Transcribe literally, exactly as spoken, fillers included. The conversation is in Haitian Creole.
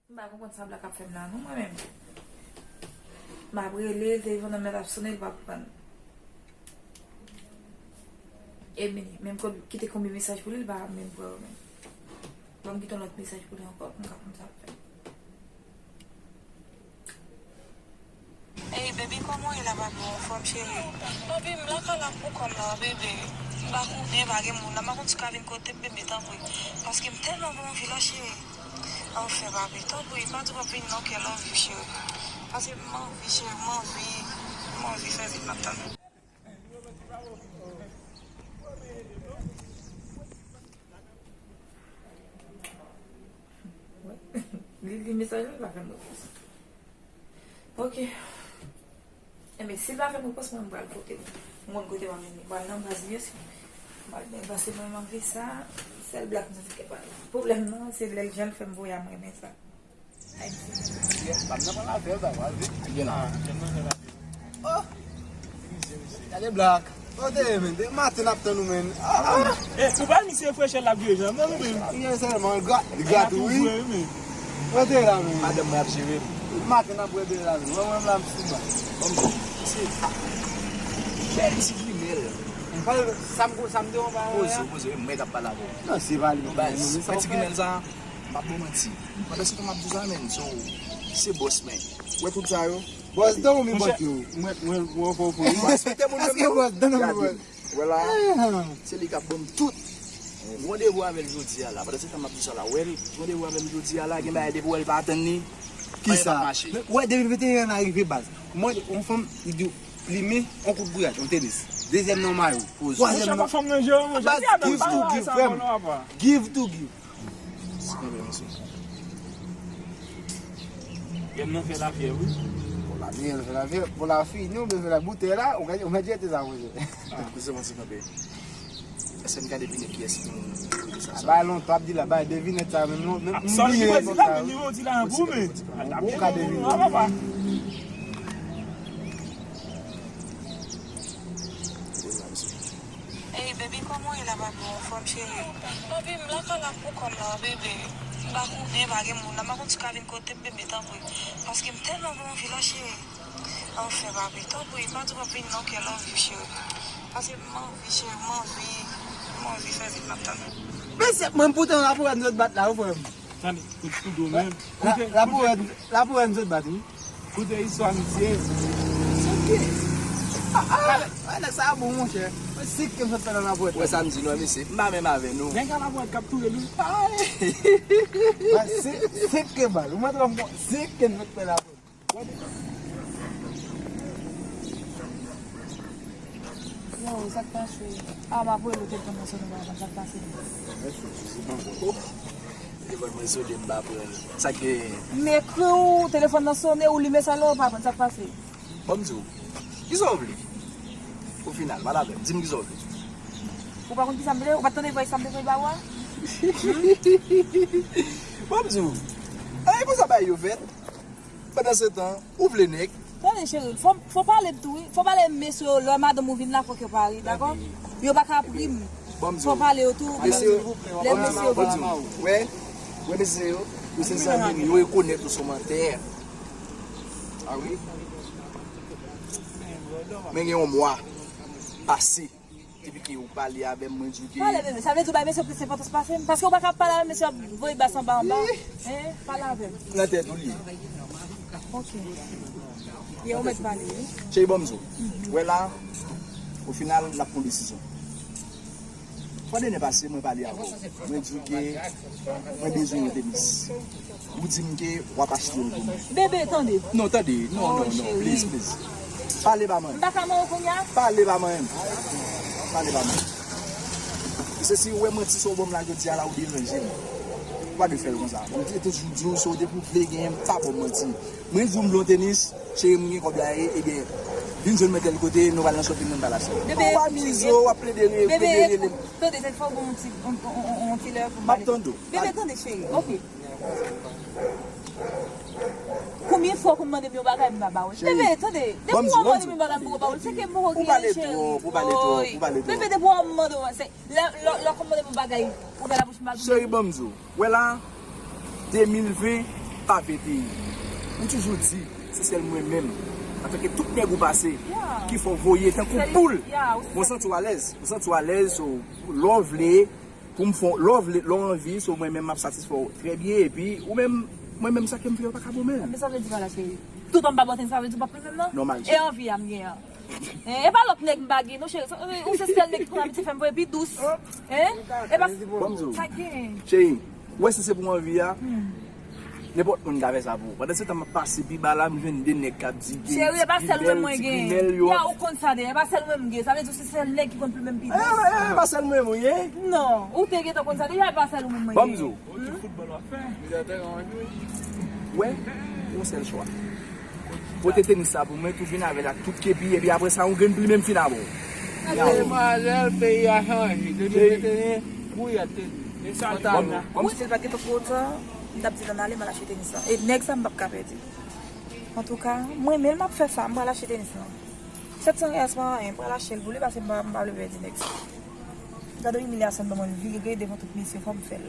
M pa konprann sa Black ap fè m la non, mwen menm. M ap rele l, telefòn nan mèt ap sonnen, l pa pran. E byen, menm kite konbyen mesaj pou li, l pa menm pran yo menm. Ban m kite yon lòt mesaj pou li ankò pou m ka konn sa l ap fè. Ey, baby, kòman w ye la, papi? Anfòm, cheri? Papi, m lakay la pou kò m la, bebe. M pa konnen, pa gen moun la. M pa konn si w ka vin kote m, bebe, tanpri. Paske m tèlman gen anvi la, cheri. Anfen, papi, tanpri, pa di w p ap vini non, kè love you, cheri. Paske m anvi, cheri, m anvi, m anvi fè vit, m ap tann ou. Li li mesaj la, li pa fè m repons. Ok. Enben, si l pa fè m repons, mwen, m pral kote m. M konn kote m ap vini. M pral nan baz, byen si. M pral byen pase, mwen, m anvi sa. Sèl Black m santi ke pa pwoblèm nan, se lè l jan l fè m voye a, m renmen sa. Ayiti. Yeah, pa m nan pran lafè, sa va vit. Gen la. Oh! Gade Black. Kote, men, de maten n ap tann ou, men. Ah! Eh, ou pa misye frechè l ap jwe jan, non, nou menm. Li gen sèlman, li gra-, li gratis, wi. Kote la, men? Madanm mwen ap jere m. Maten n ap bwè de la, men. Mwen, mwen, la, m sou ba. Bon, se bèl ti grimèl. Sa m, sa m te yon ba. Poze, poze, mwen k ap pale avè w. Non, se pa li, non, men, men sa w fè. Ti grimèl sa, m ap ba w manti. Pandan se tan m ap di w sa, men, so, se bòs, men. Wè tout sa yo? Bòs dan ou mi bòs yo? Mwen, mwen, mwen, mwen, mwen. Mwen respekte moun menm, non. Bòs dan ou mi bòs? Wè la, se li k ap ban m tout. Randevou avè l jodi a la. Pandan se tan m ap di sa la, wè l, randevou avè m jodi a la, gen bagay depi w wè l pa atann li, anyen p ap mache. Kisa? Wè, depi venteyen an arive, baz. Mwen, yon fanm, li di w, plimen, yon kout gouyad, yon tenis. Dezyèm nan, yon mayo. Twazyèm nan. Monchè, pa fanm nan jere w, monchè. Baz, give to give, frè m. Give to give. Sikenbe, mesye. Lè m nan fè lafyè, wi. Bon, la, li fè lafyè. Bon, la, fini, ou bezwen la boutèy la, ou mèt, ou mèt jete sa, monchè. Ah, se bon, sikenbe. Èske m ka devine kiyès ki moun ki sa? Bay lontan, ap di la, bay devinèt sa, menm non, menm. Ah, m bliye konsa. Sa w di la, men, ou di la, pou mwen. Ou ka devine. Ah, papa. Ey, baby, kòman w ye la, papi? Anfòm, cheri? Papi, m lakay la pou kò m la, bebe. M pa konnen, pa gen moun la. M pa konn si w ka vin kote m, bebe, tanpri. Paske m tèlman gen anvi la, cheri. Anfen, papi, tanpri, pa di w p ap vini non, kè love you, cheri. Paske m anvi, cheri, m anvi, m anvi fè vit, m ap tann ou. Men se mwen, poutan, la pou wè nou bat la, ou frè m. Tande, kout koudo menm. Koute, lapouwè, lapouwè m sot bat, wi. Koute istwa misye. Seke. Ah, ah, ah, nèg sa bon, monchè. Mwen seke m sot fè nan lapouwè. Wè sa m di nou, mesye. M pa menm avè nou. Nèg a lapouwè k ap touye nou. Ay. Mwen se, seke bal. Ou mwen twò m bon. Seke m sot fè lapouwè. Yo, sa k pase? A, m ap rele w telefòn nan sonnen, m pa konn sa k pase. Telefòn mwen sonnen, m pa pran. Sa k genyen? M ekri w, telefòn nan sonnen, ou limen sa la, ou pa pran, sa k pase? Bon, m di w, kisa w vle? O final, pale avè m, di m kisa w vle. Ou pa konn kisa m vle? Ou pa t tande voice sa m te voye ba ou a? Bon, m di w, e pou sa bagay yo fèt? Pandan se tan, ou vle nèg? Tande, cheri, fò, fò pale m tou, wi. Fò pale m, mesye yo, lè madanm ou vin la, fòk yo pare, dakò? Yo pa ka ap ri m. Fò pale yo tou. Mesye yo, lè mesye yo vin. Wè, wè mesye yo, yo se zanmi m, yo rekonèt ou se yon mantè. A wi? Men gen yon mwa pase. Depi ke ou pale avè m, mwen di w ke... Pale, bebe. Sa vle di ou bay mesye plis enpòtans pase m? Paske ou pa ka pale avè m, mesye ap voye bas anba anba. Hein? Pale avè m. Nan tèt ou li ye. Ok. Ye, ou mèt pale, wi. Cheri, ban m di w. Wè la, o final, n ap pran desizyon. Fwa dènye pase, mwen pale avè w. Mwen di w ke mwen bezwen yon tenis. Ou di m ke w ap achte l pou mwen. Bebe, tande. Non, tande. Non, non, non. Cheri. Please, please. Pale ba mwen. M pa ka manyen w kounye a? Pale ba mwen. Pale ba mwen. Mesye, si ou wè manti sa w ban m la jodi a la, ou deranje m. Ou pa dwe fè l konsa. Mwen te toujou di w, si w te pou vle genyen m, pa ban m manti. Mwen di w m vle yon tenis, cheri, m gen kòb la, e, ebyen, vin jwenn mwen tèl kote, nou pral nan shopping, nou pral achte. Bebe, ou pa mize, w ap plede rele, plede rele m. Tande, tande, fò w ban m yon ti, yon, yon, yon, yon ti lè pou m pale. M ap tande w. Bebe, tande, cheri. Ok. Konbyen fwa w konn mande m yon bagay m pa ba w? Cheri, bebe, tande, depi w mande m yon bagay m poko ba w, se ke m poko gen, cheri. Ou pale twòp, ou pale twòp, ou pale twòp. Bebe, depi w mande w, se, lè, lè, lè w konn mande m yon bagay, ou fè labouch m pa touye. Cheri, ban m di w. Wè la, de mil ven, Pa pete. Ou toujou di, se sèl mwen menm, antanke tout nèg ou pase, ki fè w voye tankou poul. Mwen santi w alèz. Mwen santi w alèz, so, lè w vle, pou m fè, lè w vle, lè w anvi, so mwen menm m ap satisfè w trè byen, epi ou menm, mwen menm sa ke m vle yo pa ka ban mwen. Men sa vle di pa la cheri. Tout an m pa bòten sa vle di w p ap menm nan? Nòmal. E anvi a m gen an. Hein, e pa lòt nèg m pa gen non cheri. Ou se sèl nèg ki konn abitye fè m voye pi dous. Hein? E pa sa gen. Cheri, ou wè si se pou anvi a, nenpòt moun ka fè sa pou ou. Pandan se tan m ap pase pi ba la, m jwenn de nèg k ap di gen ti grimèl, ti grimèl yo. Ya, ou konn sa deja. E pa sèl mwen m gen. Sa vle di ou se sèl nèg ki konn plimen m pi dous. E pa sèl mwen m gen. Non, ou te gentan konn sa deja, e pa sèl ou menm mwen gen. Ban m di w. Ou di foutbòl w ap fè. Wè, yon sèl chwa. Pote tenis sa pou mwen, tou vin avè l ak tout kepi, epi apre sa, yon grenn plimen m fin avè w. Se malè, peyi a chanje. Depi mete yen, kouri ak tenis. Pantalon. Wi, si l pa t gen tan twò tan, m t ap di l ann ale, m al achte tenis lan. E nèg sa, m p ap ka pèdi. Antouka, mwen menm, m ap fè sa, m pral achte tenis lan. Sèt san reyal se pa anyen, m pral achte l pou li, paske m pa, m pa vle pèdi nèg sa. Gade imilyasyon l ban mwen, l vire devan tout mesye, fò m fè l.